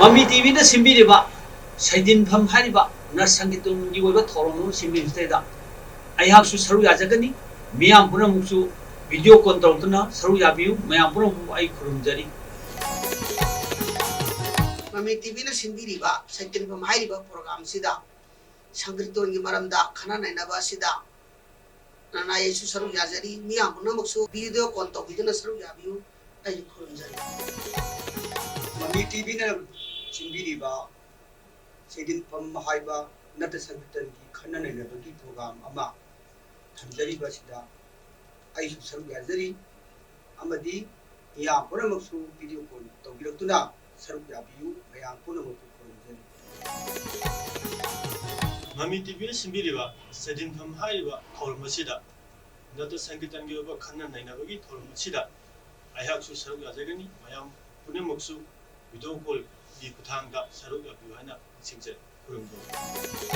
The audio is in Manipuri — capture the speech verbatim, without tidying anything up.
ꯃꯃꯤ ꯇꯤꯚꯤꯅ ꯁꯤꯟꯕꯤꯔꯤꯕ ꯁꯩꯗꯤꯟꯐꯝ ꯍꯥꯏꯔꯤꯕ ꯅꯠꯇ ꯁꯪꯀꯤꯔꯇꯟꯒꯤ ꯑꯣꯏꯕ ꯊꯧꯔꯝ ꯑꯃ ꯁꯤꯟꯕꯤꯕꯁꯤꯗꯩꯗ ꯑꯩꯍꯥꯛꯁꯨ ꯁꯔꯨꯛ ꯌꯥꯖꯒꯅꯤ꯫ ꯃꯤꯌꯥꯝ ꯄꯨꯝꯅꯃꯛꯁꯨ video call ꯇꯧꯗꯨꯅ ꯁꯔꯨꯛ ꯌꯥꯕꯤꯌꯨ꯫ ꯃꯌꯥꯝ ꯄꯨꯝꯅꯃꯛꯄꯨ ꯑꯩ ꯈꯨꯔꯨꯝꯖꯔꯤ꯫ ꯃꯃꯤ ꯇꯤꯚꯤꯅ ꯁꯤꯟꯕꯤꯔꯤꯕ ꯁꯩꯗꯤꯟꯐꯝ ꯍꯥꯏꯔꯤꯕ programꯁꯤꯗ ꯁꯪꯀꯤꯔꯇꯟꯒꯤ ꯃꯔꯝꯗ ꯈꯟꯅ ꯅꯩꯅꯕ ꯑꯁꯤꯗ ꯅꯅꯥꯏ ꯑꯩꯁꯨ ꯁꯔꯨꯛ ꯌꯥꯖꯔꯤ꯫ ꯃꯤꯌꯥꯝ ꯄꯨꯝꯅꯃꯛꯁꯨ video call ꯇꯧꯕꯤꯗꯨꯅ ꯁꯔꯨꯛ ꯌꯥꯕꯤꯌꯨ꯫ ꯑꯩ ꯈꯨꯔꯨꯝꯖꯔꯤ꯫ ꯃꯃꯤ ꯇꯤꯚꯤꯅ ꯁꯤꯟꯕꯤꯔꯤꯕ ꯁꯩꯗꯤꯟꯐꯝ ꯍꯥꯏꯕ ꯅꯠꯇ ꯁꯪꯀꯤꯔꯇꯟꯒꯤ ꯈꯟꯅ ꯅꯩꯅꯕꯒꯤ program ꯑꯃ ꯊꯝꯖꯔꯤꯕ ꯑꯁꯤꯗ ꯑꯩꯁꯨ ꯁꯔꯨꯛ ꯌꯥꯖꯔꯤ ꯑꯃꯗꯤ ꯃꯤꯌꯥꯝ ꯄꯨꯝꯅꯃꯛꯁꯨ video call ꯇꯧꯕꯤꯔꯛꯇꯨꯅ ꯁꯔꯨꯛ ꯌꯥꯕꯤꯌꯨ꯫ ꯃꯌꯥꯝ ꯄꯨꯝꯅꯃꯛꯄꯨ ꯈꯨꯔꯨꯝꯖꯔꯤ꯫ ꯃꯃꯤ ꯇꯤꯚꯤꯅ ꯁꯤꯟꯕꯤꯔꯤꯕ ꯁꯩꯗꯤꯟꯐꯝ ꯍꯥꯏꯔꯤꯕ ꯊꯧꯔꯝ ꯑꯁꯤꯗ ꯅꯠꯇ ꯁꯪꯀꯤꯔꯇꯟꯒꯤ ꯑꯣꯏꯕ ꯈꯟꯅ ꯅꯩꯅꯕꯒꯤ ꯊꯧꯔꯝ ꯑꯁꯤꯗ ꯑꯩꯍꯥꯛꯁꯨ ꯁꯔꯨꯛ ꯌꯥꯖꯒꯅꯤ꯫ ꯃꯌꯥꯝ ꯄꯨꯝꯅꯃꯛꯁꯨ video callꯒꯤ ꯈꯨꯠꯊꯥꯡꯗ ꯁꯔꯨꯛ ꯌꯥꯕꯤꯌꯨ ꯍꯥꯏꯅ ꯅꯤꯡꯁꯤꯡꯖꯔꯤ꯫ ꯈꯨꯔꯨꯝꯖꯔꯤ꯫